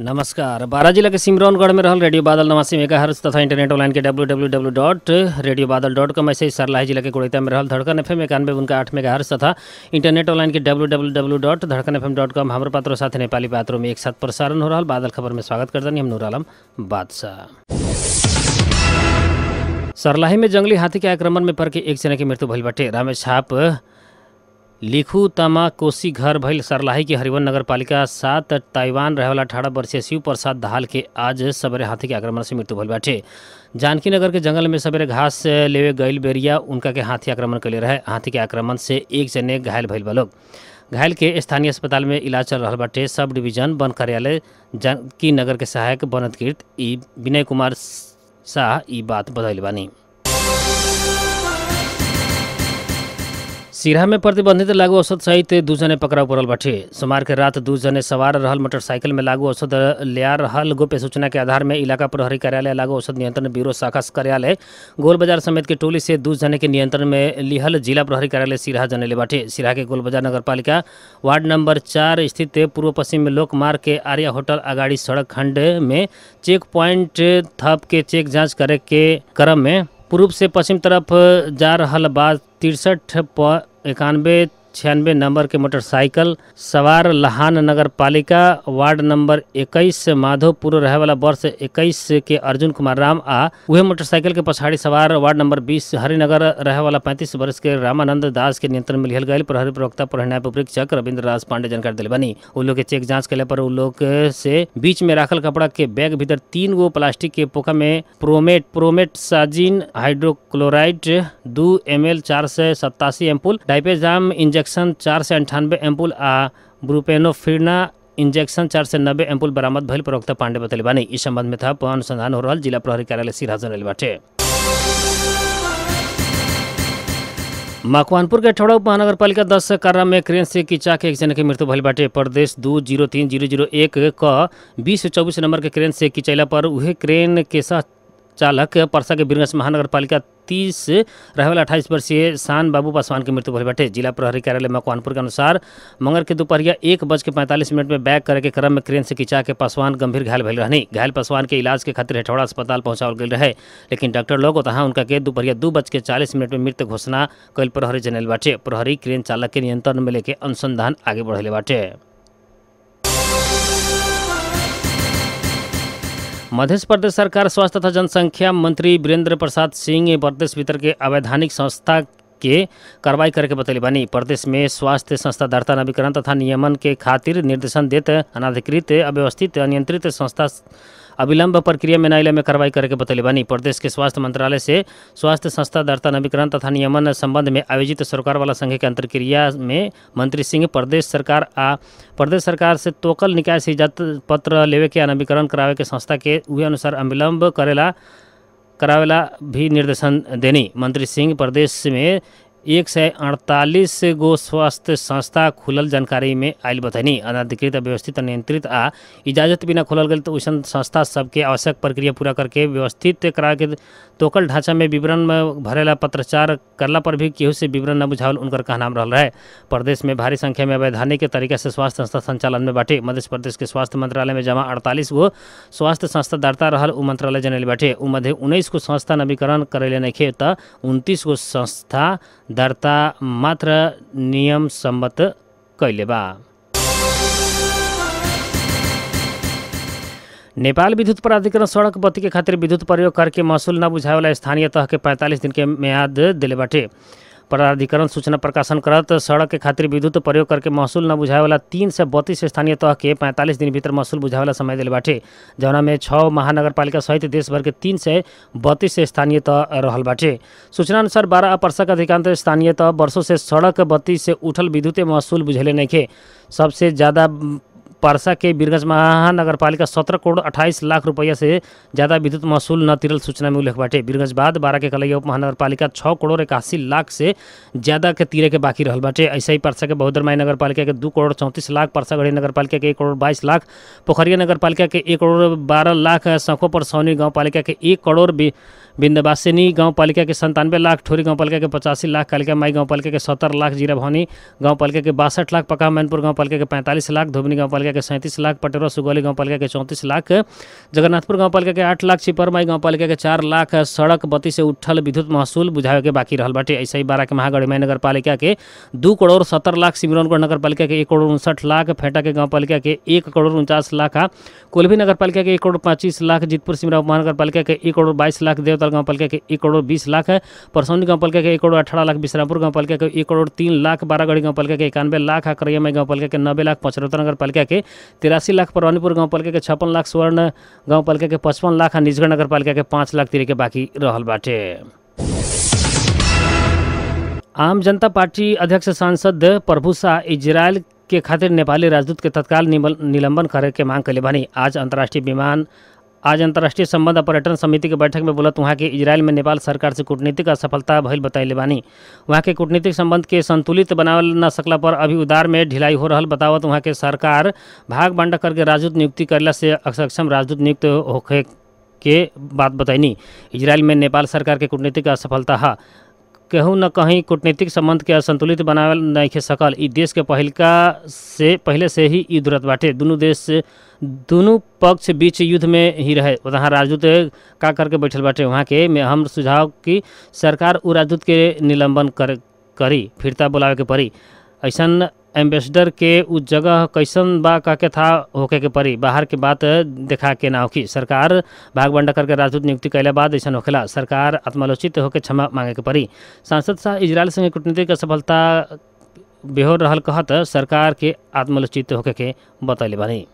नमस्कार। बारा जिला के सिमरौनगढ़ में रहल रेडियो बादल 89 मेगाहर्ट्ज तथा इंटरनेट ऑनलाइन के www.radiobadal.com। ऐसे ही सरलाही जिला के कोड़ैता में रहल धड़कन एफएम 91.8 मेगाहर्ट्ज तथा इंटरनेट ऑनलाइन के www.धड़कनfm.com। हाम्रो पात्रो साथ नेपाली पात्रो में एक साथ प्रसारण हो रहल बादल खबर में स्वागत करदनी हम नूर आलम बादशाह। सरलाही में जंगली हाथी के आक्रमण में पर के एक जना के मृत्यु भइल बाटे। रामेछाप लिखू तमा कोसी घर भइल सरलाही के हरिवन नगरपालिका 7 ताइवान रहेवाला 18 वर्षीय शिव प्रसाद दाहाल के आज सवेरे हाथी के आक्रमण से मृत्यु भइल बाटे। जानकी नगर के जंगल में सवेरे घास लेवे गईल बेरिया उनका के हाथी आक्रमण कैले रहे। हाथी के आक्रमण से एक जने घायल भइल बा लोग। घायल के स्थानीय अस्पताल में इलाज चल रहा बाटे। सब डिवीजन वन कार्यालय जानकी नगर के सहायक वन अधिकृत ई विनय कुमार शाह ई बात बतैले बानी। सिरहा में प्रतिबंधित लागू औषध सहित 2 जने पकड़ाव पड़ल बाटे। सोमवार के रात 2 जने सवार रहल मोटरसाइकिल में लागू औषध ले रहल गोप्य सूचना के आधार में इलाका प्रहरी कार्यालय लागू औषध नियंत्रण ब्यूरो शाखा कार्यालय गोल बाजार समेत के टोली से 2 जने के नियंत्रण में लिहल जिला प्रहरी कार्यालय सिरहा जनले बाटे। सिरहा के गोल बाजार नगरपालिका वार्ड नंबर 4 स्थित पूर्व पश्चिम लोक मार्ग के आर्या होटल अगाड़ी सड़क खंड में चेक पॉइंट थप के चेक जाँच करे के क्रम में पूर्व से पश्चिम तरफ जा रहा बा 63 91 96 नंबर के मोटरसाइकिल सवार लहान नगर पालिका वार्ड नंबर 21 माधोपुर रहेवाला वर्ष 21 के अर्जुन कुमार राम आ वह मोटरसाइकिल के पछाड़ी सवार वार्ड नंबर 20 हरिनगर रहेवाला 35 वर्ष के रामानंद दास के नियंत्रण में लिहल गए। प्रहरी प्रवक्ता प्रहरी नायब उपरीक्षक रविंद्र राज पांडे जानकारी दिले बानी। उ लोग के चेक जांच कैला पर उ लोग से बीच में राखल कपड़ा के बैग भीतर 3 गो प्लास्टिक के पोका में promethazine hydrochloride 2 ml 487 ampoule, diazepam injection 498 ampoule आ ब्रुपेनोफिना इंजेक्शन 490 एम्पुल बरामद भइल प्रवक्ता पांडे बतैले बानी। इस संबंध में थप अनुसंधान हो रहल जिला प्रहरी कार्यालय सिरहा जनैले बाटे। मकवानपुर के ठोड़ा उप महानगरपालिका 10 कर्रा में क्रेन से किचा के एक जने के मृत्यु भइल बाटे। प्रदेश 203001 क 2024 नंबर के क्रेन से किचैला पर उहे क्रेन के सह चालक परसा के बीरगंज महानगरपालिका 30 रहेवाला 28 वर्षीय शान बाबू पासवान की मृत्यु भइल बाटे। जिला प्रहरी कार्यालय मकवानपुर के अनुसार मंगल के दोपहरिया 1:45 में बैक करे के क्रम में क्रेन से खिंचा के पासवान गंभीर घायल भइल रहनी। घायल पासवान के इलाज के खातिर हेठौड़ा अस्पताल पहुंचावल गेल रहे, लेकिन डॉक्टर लोग वहाँ उनका के दोपहरिया 2:40 में मृत्यु घोषणा कल प्रहरी जनल बाटे। प्रहरी क्रेन चालक के नियंत्रण में लेके अनुसंधान आगे बढ़ले बाटे। मध्य प्रदेश सरकार स्वास्थ्य तथा जनसंख्या मंत्री वीरेंद्र प्रसाद सिंह प्रदेश भीतर के अवैधानिक संस्था के कार्रवाई करके बतैले बानी। प्रदेश में स्वास्थ्य संस्था दर्ता नवीकरण तथा नियमन के खातिर निर्देशन देत अनाधिकृत अव्यवस्थित अनियंत्रित संस्था अविलंब प्रक्रिया में न में कार्रवाई करके बतैले बानी। प्रदेश के स्वास्थ्य मंत्रालय से स्वास्थ्य संस्था दर्ता नवीकरण तथा नियमन संबंध में आयोजित सरकार वाला संघ के अंतर्क्रिया में मंत्री सिंह प्रदेश सरकार आ प्रदेश सरकार से तोकल निकाय से इजाजत पत्र लेवे के नवीकरण करावे के संस्था के उहे अनुसार अविलंब करावेला भी निर्देशन देनी। मंत्री सिंह प्रदेश में 148 गो स्वास्थ्य संस्था खुलल जानकारी में आयल बतैनी। अनधिकृत अव्यवस्थित अनियंत्रित आ इजाजत बिना खोलल गई तो वैसन संस्था सबके आवश्यक प्रक्रिया पूरा करके व्यवस्थित करा के तोकल ढांचा में विवरण में भरेला पत्रचार करला पर भी केहू से विवरण न बुझावल उनकर कहनाम रहल रहे। प्रदेश में भारी संख्या में अवैधानिक तरीका से स्वास्थ्य संस्था संचालन में बाटे। मध्य प्रदेश के स्वास्थ्य मंत्रालय में जमा 48 गो स्वास्थ्य संस्था दर्ता रहल उ मंत्रालय जनैले बाटे। उ मध्य 19 गो संस्था नवीकरण करेले नइखे त 29 गो संस्था दर्ता मात्र नियम सम्मत कैले बा। नेपाल विद्युत प्राधिकरण सड़क बत्ती के खातिर विद्युत प्रयोग करके महसूल न बुझावेला स्थानीय तह के 45 दिन के म्याद दिले बाटे। प्राधिकरण सूचना प्रकाशन करत सड़क के खातिर विद्युत प्रयोग करके महसूल न बुझावेला 332 स्थानीय तह के 45 दिन भीतर महसूल बुझावेला समय दिले बाटे, जौना में 6 महानगरपालिका सहित देशभर के 332 स्थानीय तह रहल बाटे। सूचना अनुसार 12 पर्सा के अधिकांश स्थानीय तह वर्षों से सड़क बत्ती से उठल विद्युत महसूल बुझेले नइखे। सबसे ज़्यादा परसा के बीरगंज महानगरपालिका 17 करोड़ 28 लाख रुपया से ज़्यादा विद्युत महसूल न तिरल सूचना में उल्लेख बाटे। बीरगंज बाद 12 के कलैया उप महानगरपालिका 6 करोड़ 81 लाख से ज़्यादा के तीरे के बाकी रहल बाटे। ऐसे ही परसा के बहुदरमाई नगरपालिका के 2 करोड़ 34 लाख, परसागढ़ी नगरपालिका के 1 करोड़ 22 लाख, पोखरिया नगरपालिका के 1 करोड़ 12 लाख, शंखोपर सौनी गाँवपालिका के 1 करोड़, बिंदवासिनी गाँवपालिका के 97 लाख, ठोरी गाँवपालिका के 85 लाख, कालिका माई गाँवपालिका के 70 लाख, जीरा भवानी गाँवपालिका के 62 लाख, पका मैनपुर गाँवपालिका के 45 लाख, धोबनी गाँवपालिका गाउँपालिका के 37 लाख, पटेरवा सुगौली गाउँपालिका के 34 लाख, जगन्नाथपुर गाउँपालिका के 8 लाख, छिपरमाई गाउँपालिका के 4 लाख सड़क बत्ती से उठल विद्युत महसूल बुझावे के बाकी रहल बाटे। ऐसे ही बारा के महागढ़ीमाई नगरपालिका के 2 करोड़ 70 लाख, सिमरौनगढ़ नगरपालिका के 1 करोड़ 59 लाख, फेंटा के गाउँपालिका के 1 करोड़ 49 लाख, कोलभी नगरपालिका के 1 करोड़ 25 लाख, जितपुर सिमरा उपमहानगरपालिका के 1 करोड़ 22 लाख, देवताल गाउँपालिका के 1 करोड़ 20 लाख, परसौनी गाउँपालिका के 1 करोड़ 18 लाख, विश्रामपुर गाउँपालिका के 1 करोड़ 3 लाख, बारागढ़ी गाउँपालिका के 91 लाख, करैयामाई गाउँपालिका के 90 लाख, पचरौता नगरपालिका के 83 लाख, परवानीपुर गाउँपालिका के 56 लाख, स्वर्ण गाउँपालिका के 55 लाख, निजगढ़ नगरपालिका के 5 लाख तिरे के बाकी रहल बाटे। आम जनता पार्टी अध्यक्ष सांसद प्रभु शाह इजरायल के खातिर नेपाली राजदूत के तत्काल निलंबन करे के मांग कैले बानी। आज अंतर्राष्ट्रीय संबंध पर्यटन समिति के बैठक में बोलत वहाँ के इजरायल में नेपाल सरकार से कूटनीतिक असफलता भइल बतैले बानी। वहाँ के कूटनीतिक संबंध के संतुलित बनावल न सकला पर अभी उदार में ढिलाई हो रहल बतावत वहाँ के सरकार भाग बांडा करके राजदूत नियुक्ति करला से असक्षम राजदूत नियुक्त होखे के बात बतैनी। इजरायल में नेपाल सरकार के कूटनीतिक असफलता है, कहूँ न कहीं कूटनीतिक संबंध के असंतुलित बनावल नहीं सकल। ई देश के पहले से ही युद्धरत बाटे। दोनों देश दोनों पक्ष बीच युद्ध में ही रहे। वहाँ राजदूत का करके बैठल बाटे। वहाँ के में हम सुझाव कि सरकार उ राजदूत के निलंबन करी फिरता बुलावे के पड़ी। ऐसा एम्बेसडर के उ जगह कैसन बा कह के था होके के पड़ी, बाहर के बात देखा के ना होखी। सरकार भाग बंडा करके राजदूत नियुक्ति कैला बाद ऐसा होखेला। सरकार आत्मालोचित होके क्षमा मांगे के पड़ी। सांसद शाह इजरायल संगे कूटनीतिक असफलता बेहोर रहल कहत सरकार के आत्मालोचित होके के बतैले बानी।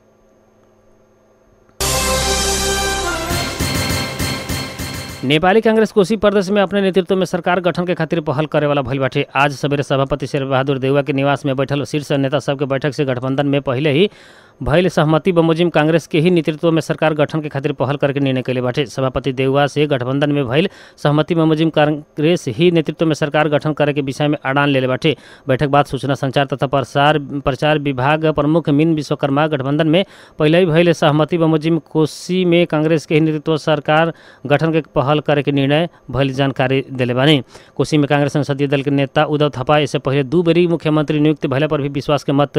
नेपाली कांग्रेस कोसी प्रदेश में अपने नेतृत्व में सरकार गठन के खातिर पहल करे वाला भइल बाटे। आज सवेरे सभापति शेरबहादुर देउवा के निवास में बैठल शीर्ष नेता सबके बैठक से गठबंधन में पहले ही भइल सहमति बमोजिम कांग्रेस के ही नेतृत्व में सरकार गठन के खातिर पहल करके निर्णय कैले बाटे। सभापति देउवा से गठबंधन में भइल सहमति बमोजिम कांग्रेस ही नेतृत्व में सरकार गठन करे के विषय में अड़ान लेले बाटे। बैठक बाद सूचना संचार तथा प्रचार विभाग प्रमुख मीन विश्वकर्मा गठबंधन में पहले ही भइल सहमति बमोजिम कोसी में कांग्रेस के ही नेतृत्व सरकार गठन के पहल करे के निर्णय भइल जानकारी दिले बानी। कोसी में कांग्रेस संसदीय दल के नेता उद्धव थापा इससे पहले 2 बेरी मुख्यमंत्री नियुक्त भइला पर भी विश्वास के मत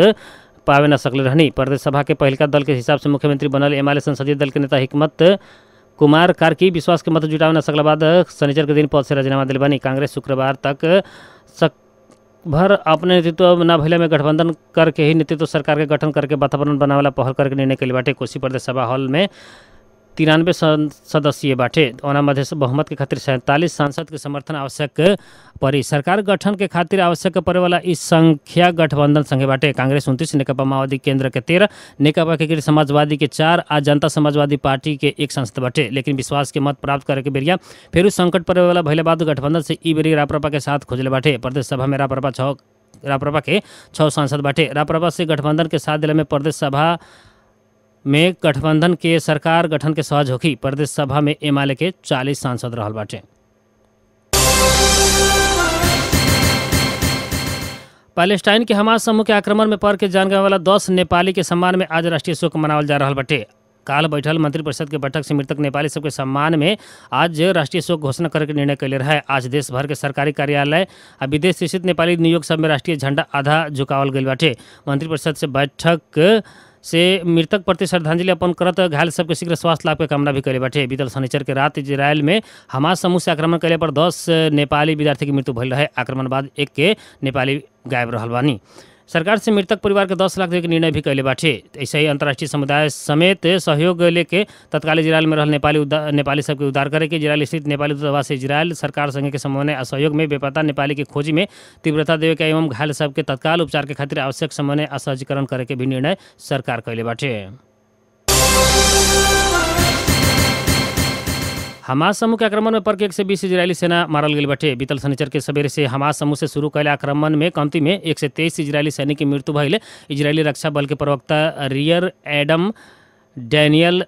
पावे न सकले रहनी। प्रदेश सभा के पहिलका दल के हिसाब से मुख्यमंत्री बनल एमाले संसदीय दल के नेता हिकमत कुमार कार्की विश्वास के मत जुटावे न सकला बाद शनिचर के दिन पद से राजीनामा दिले बानी। कांग्रेस शुक्रवार तक भर अपने नेतृत्व न भइला में गठबंधन करके ही नेतृत्व सरकार के गठन करके वातावरण बनावेला पहल करके निर्णय कैले बाटे। कोसी प्रदेश सभा हॉल में 93 सदस्यीय बाटे। ओना मध्य बहुमत के खातिर 47 सांसद के समर्थन आवश्यक पड़ी। सरकार गठन के खातिर आवश्यक पड़े वाला इस संख्या गठबंधन संगे बाटे। कांग्रेस 29, नेकपा माओवादी केंद्र के 13, नेकपा के समाजवादी के 4 आ जनता समाजवादी पार्टी के 1 सांसद बाटे। लेकिन विश्वास के मत प्राप्त करे के बेरिया फेरू संकट पड़े वाला भइला बाद गठबंधन से ई बेरी राप्रपा के साथ खोजले बाटे। प्रदेश सभा में राप्रपा के 6 सांसद बाटे। राप्रपा से गठबंधन के साथ दिला में प्रदेश सभा में गठबंधन के सरकार गठन के सहज होखी। प्रदेश सभा में एमाले के 40 सांसद रहल बाटे। पैलेस्टाइन के हमास समूह के आक्रमण में पर के जान गंवाए वाला 10 नेपाली के सम्मान में आज राष्ट्रीय शोक मनावल जा रहा बाटे। काल बैठल मंत्रिपरिषद के बैठक से मृतक नेपाली सबके सम्मान में आज राष्ट्रीय शोक घोषणा करके निर्णय कैले रहे। आज देश भर के सरकारी कार्यालय आ विदेश स्थित नेपाली नियोग सब में राष्ट्रीय झंडा आधा झुकावल गई बाटे। मंत्रिपरिषद से बैठक से मृतक प्रति श्रद्धांजलि अर्पण करत घायल सबके शीघ्र स्वास्थ्य लाभ के कामना भी कैले बाटे। बीतल शनिचर के रात इजरायल में हमास समूह से आक्रमण कैले पर 10 नेपाली विद्यार्थी की मृत्यु भइल रहे। आक्रमण बाद 1 के नेपाली गायब रहल बानी। सरकार से मृतक परिवार के 10 लाख देवे के निर्णय भी कैले बाटे। ऐसे ही अंतर्राष्ट्रीय समुदाय समेत सहयोग लेके तत्काल इजरायल में रहल नेपाली सबके उद्धार करे के इजरायल स्थित नेपाली दूतावास से इजरायल सरकार संघ के समन्वय आ सहयोग में बेपता नेपाली के खोजी में तीव्रता देवे के एवं घायल सबके तत्काल उपचार के खातिर आवश्यक समन्वय आ सहजीकरण करे के भी निर्णय सरकार कैले बाटे। हमास समूह के आक्रमण में पर के 120 इजरायली सेना मारल गेल बाटे। बीतल शनिचर के सवेरे से हमास समूह से शुरू कैल आक्रमण में कमती में 123 इजरायली सैनिक की मृत्यु भइल। इजरायली रक्षा बल के प्रवक्ता रियर एडम डैनियल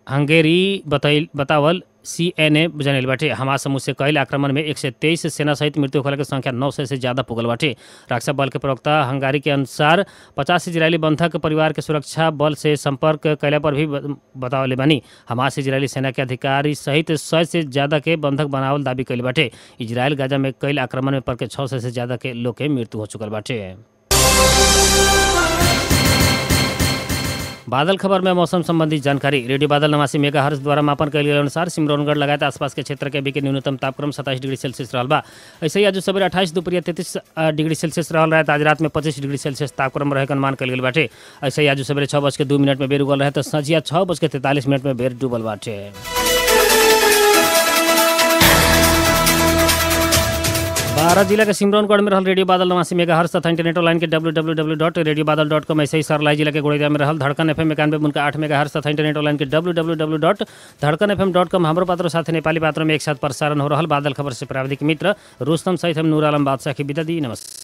हंगेरी बतावल CNA जनल बाटे। हमास समूह से कैल आक्रमण में 123 सेना सहित मृत्यु होने के संख्या 900 से ज्यादा पुगल बाटे। रक्षा बल के प्रवक्ता हंगारी के अनुसार 50 इजरायली बंधक परिवार के सुरक्षा बल से संपर्क कैला पर भी बतावले बानी। हमास इजरायली सेना के अधिकारी सहित 100 से ज्यादा के बंधक बनावल दावी कैल बाटे। इजरायल गाजा में कैल आक्रमण में पर के 600 से ज्यादा के लोग के मृत्यु हो चुकल बाटे। बादल खबर में मौसम संबंधी जानकारी। रेडियो बादल 89 मेगाहर्ट्ज द्वारा मापन कयल गेल अनुसार सिमरौनगढ़ लगायत आसपास के क्षेत्र के अभी के न्यूनतम तापक्रम 27 डिग्री सेल्सियस रहल बा। ऐसे ही आज सवेरे 28, दोपहरिया 33 डिग्री सेल्सियस रहल रहे। आज रात में 25 डिग्री सेल्सियस तापक्रम रहे के अनुमान कयल गेल बाटे। ऐसे ही आज सवेरे 6:02 में बेर उगल रहे तो संझिया 6:43 में बेर डूबल बाटे। बारह जिला के सिमरौनगढ़ में रहल रेडियो बादल 89 मेगाहर्ट्ज तथा इंटरनेट ऑनलाइन के www.radiobadal.com। ऐसे ही सरलाई जिला के गोड़िया में रहल धड़कन एफएम 91.8 मेगाहर्ट्ज तथा इंटरनेट ऑनलाइन के www.धड़कनfm.com। हमरो पात्रो साथे नेपाली पात्रो में एक साथ प्रसारण हो रहल बादल खबर से प्राविधिक मित्र रुस्तम सहित हम नूर आलम बादशाह की विदा दी। नमस्कार।